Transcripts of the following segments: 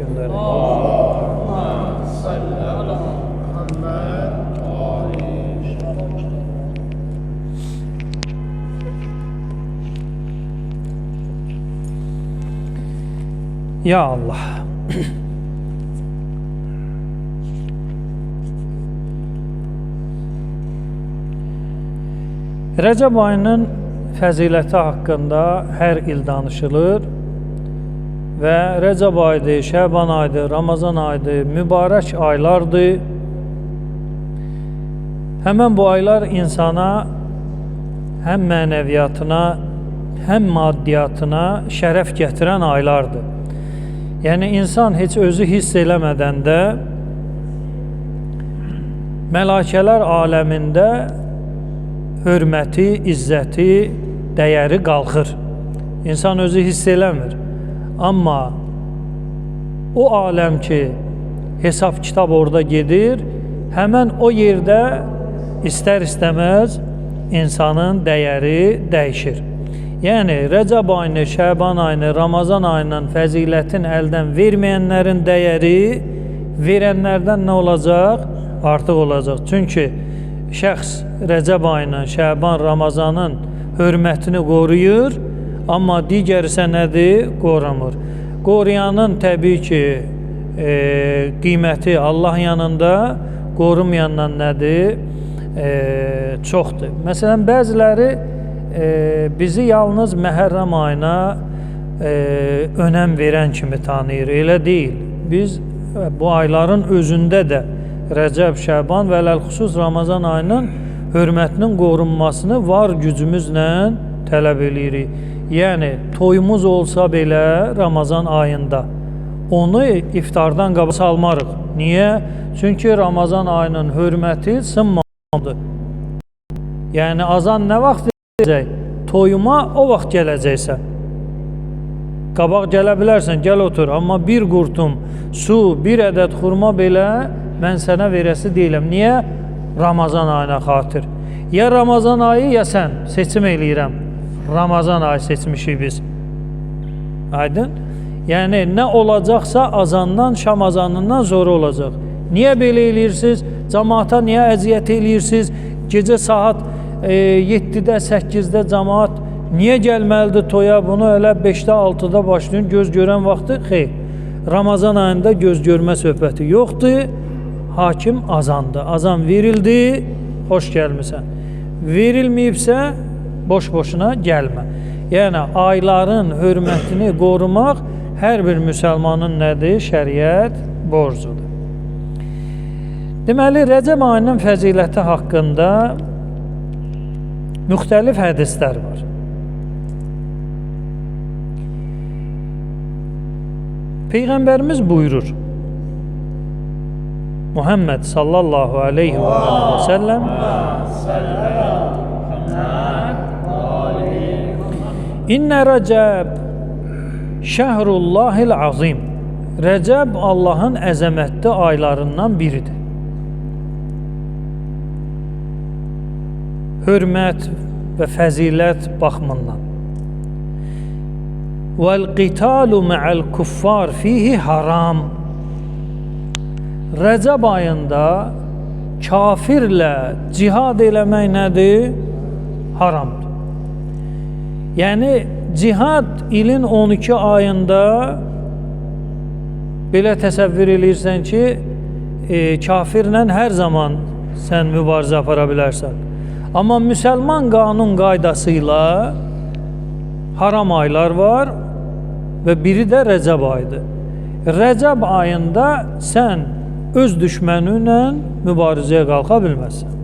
göndərin. Ya Allah. Rəcəb ayının fəziləti haqqında hər il danışılır və Rəcəb ayıdır, Şəban ayıdır, Ramazan ayıdır, mübarək aylardır. Həmən bu aylar insana həm mənəviyyatına, həm maddiyyatına şərəf gətirən aylardır. Yəni insan heç özü hiss eləmədən də məlakələr aləmində hörməti, izzəti, dəyəri qalxır. İnsan özü hiss eləmir. Amma o aləm ki, hesab-kitab orada gedir, həmən o yerdə istər-istəməz insanın dəyəri dəyişir. Yəni, Rəcəb ayını, Şəban ayını, Ramazan ayının fəzilətin əldən verməyənlərin dəyəri verənlərdən nə olacaq? Artıq olacaq. Çünki şəxs Rəcəb ayının, Şəban, Ramazanın hörmətini qoruyur, amma digər isə nədir? Qorumur. Qoruyanın təbii ki, qiyməti Allah yanında, qorumayandan nədir? Çoxdur. Məsələn, bəziləri bizi yalnız Məhərrəm ayına önəm verən kimi tanıyır. Elə deyil. Biz bu ayların özündə də Rəcəb, Şəban və ələlxüsus Ramazan ayının hörmətinin qorunmasını var gücümüzlə tələb eləyirik. Yəni, toyumuz olsa belə Ramazan ayında onu iftardan qabaq salmarıq. Niyə? Çünki Ramazan ayının hörməti sınmamalıdır. Yəni, azan nə vaxt edəcək? Toyuma o vaxt gələcəksən. Qabaq gələ bilərsən, gəl otur. Amma bir qurtum su, bir ədəd xurma belə mən sənə verəsi deyiləm. Niyə? Ramazan ayına xatir. Ya Ramazan ayı, ya sən. Seçim eləyirəm. Ramazan ayı seçmişik biz. Aydın? Yəni, nə olacaqsa azandan, şam azanından sonra olacaq. Niyə belə eləyirsiniz? Camaata niyə əziyyət eləyirsiniz? Gecə saat 7-də, 8-də camaat niyə gəlməlidir toya? Bunu elə 5-də, 6-da başlayın. Göz görən vaxtı xeyr. Ramazan ayında göz görmə söhbəti yoxdur. Hakim azandı. Azan verildi, xoş gəlmisən. Verilməyibsə, boş-boşuna gəlmə. Yəni, ayların hörmətini qorumaq hər bir müsəlmanın nədir? Şəriət borcudur. Deməli, Rəcəb ayının fəziləti haqqında müxtəlif hədislər var. Peyğəmbərimiz buyurur, Muhammed sallallahu aleyhi və səlləm İnnə Rəcəb şəhrullahil azim. Rəcəb Allahın əzəmətli aylarından biridir. Hörmət və fəzilət baxımından. Vəl-qitalu mə'əl kuffar fihi haram. Rəcəb ayında kafirlə cihad eləmək nədir? Haramdır. Yəni, cihad ilin 12 ayında belə təsəvvür eləyirsən ki, kafirlə hər zaman sən mübarizə apara bilərsən. Amma müsəlman qanun qaydası ilə haram aylar var və biri də Rəcəb ayıdır. Rəcəb ayında sən öz düşməni ilə mübarizəyə qalxa bilməzsən.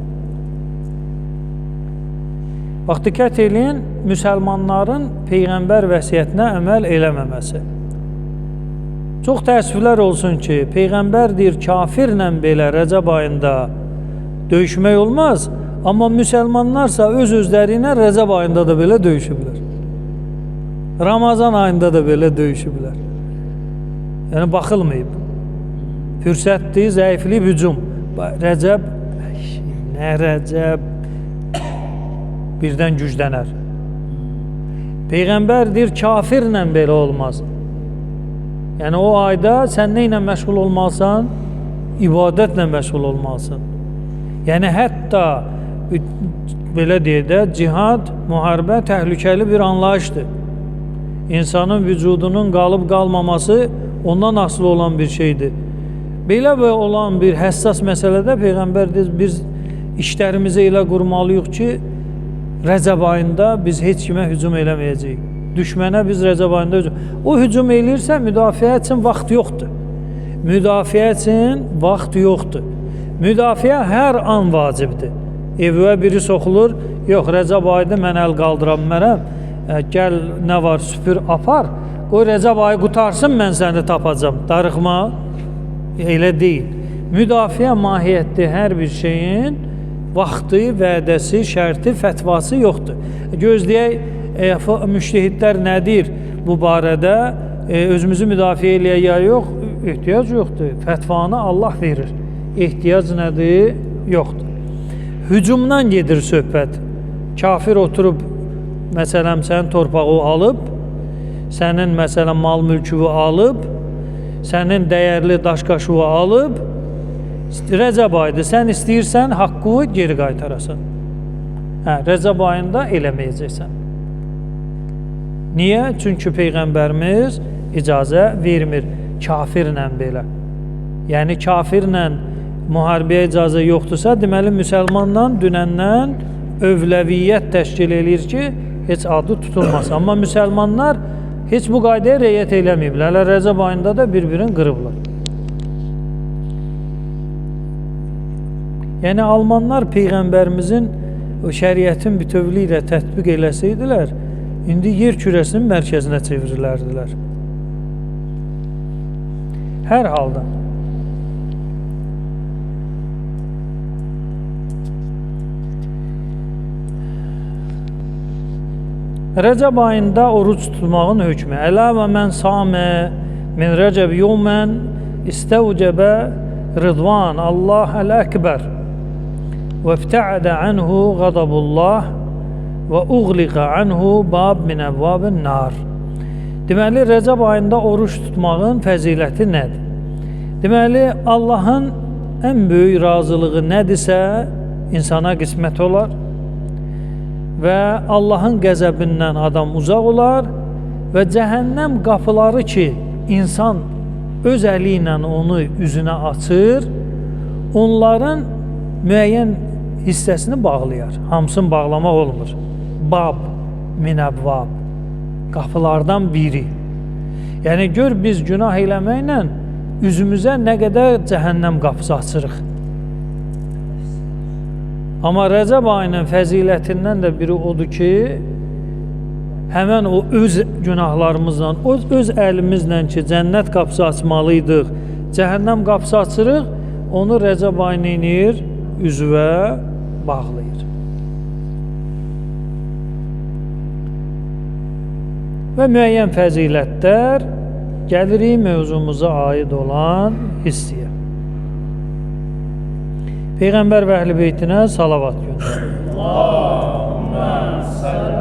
Bax, diqqət eləyin, müsəlmanların Peyğəmbər vəsiyyətinə əməl eləməməsi. Çox təəssüflər olsun ki, Peyğəmbər deyir, kafirlə belə Rəcəb ayında döyüşmək olmaz, amma müsəlmanlarsa öz-özləri ilə Rəcəb ayında da belə döyüşüblər. Ramazan ayında da belə döyüşüblər. Yəni, baxılmayıb. Fürsətdir, zəiflik, hücum. Rəcəb, nə Rəcəb, birdən güclənər. Peyğəmbər deyir, kafirlə belə olmaz. Yəni o ayda sən nə ilə məşğul olmalısan? İbadətlə məşğul olmalısan. Yəni hətta belə deyək də, cihad, müharibə təhlükəli bir anlayışdır. İnsanın vücudunun qalıb qalmaması ondan asılı olan bir şeydir. Belə olan bir həssas məsələdə Peyğəmbər deyir, biz işlərimizi elə qurmalıyıq ki, Rəcəb ayında biz heç kimə hücum eləməyəcəyik. Düşmənə biz Rəcəb ayında hücum. O hücum eləyirsə müdafiə üçün vaxt yoxdur. Müdafiə üçün vaxt yoxdur. Müdafiə hər an vacibdir. Evə biri soxulur, yox Rəcəb ayında mən əl qaldıra bilmərəm, gəl nə var süpür apar, qoy Rəcəb ayı qutarsın mən səni tapacam. Darıxma, elə deyil. Müdafiə mahiyyətli hər bir şeyin vaxtı, vədəsi, şərti, fətvası yoxdur. Gözləyək, müştehidlər nə deyir bu barədə? Özümüzü müdafiə eləyək ya yox, ehtiyac yoxdur. Fətvanı Allah verir. Ehtiyac nədir? Yoxdur. Hücumdan gedir söhbət. Kafir oturub, məsələn, sənin torpağı alıb, sənin, məsələn, mal mülkünü alıb, sənin dəyərli daş-qaşığı alıb, Rəcəb ayıdır, sən istəyirsən, haqqını geri qaytarasan. Hə, Rəcəb ayında eləməyəcəksən. Niyə? Çünki Peyğəmbərimiz icazə vermir kafirlə belə. Yəni, kafirlə müharibəyə icazə yoxdursa, deməli, müsəlmanla dünəndən övləviyyət təşkil eləyir ki, heç adı tutulmasın. Amma müsəlmanlar heç bu qaydaya riayət eləməyiblər. Hələ Rəcəb ayında da bir-birini qırıblar. Yəni, almanlar Peyğəmbərimizin şəriətin bütövlüyü ilə tətbiq eləsəydilər, indi yer kürəsinin mərkəzinə çevrilərdilər. Hər halda. Rəcəb ayında oruc tutmağın hökmü. Ələ və mən samə min rəcəb yevmən istəvcəbə rıdvan Allah əl-əkbər və ibtəədə anhu qadabullah və uğliqa anhu bab min əvvabin nar. Deməli, Rəcəb ayında oruç tutmağın fəziləti nədir? Deməli, Allahın ən böyük razılığı nədirsə, insana qismət olar və Allahın qəzəbindən adam uzaq olar və cəhənnəm qapıları ki, insan öz əli ilə onu üzünə açır, onların müəyyən hissəsini bağlayar. Hamısını bağlamaq olmur. Bab, min əvvab, qapılardan biri. Yəni, gör, biz günah eləməklə üzümüzə nə qədər cəhənnəm qapısı açırıq. Amma Rəcəb ayının fəzilətindən də biri odur ki, həmən o öz günahlarımızla, öz əlimizlə ki, cənnət qapısı açmalıydıq, cəhənnəm qapısı açırıq, onu Rəcəb ayı inir, üzvə bağlayır. Və müəyyən fəzilətlər gəlirik mövzumuza aid olan hissəyə. Peyğəmbər və Əhl-i Beytinə salavat göndərir. Allahümme salli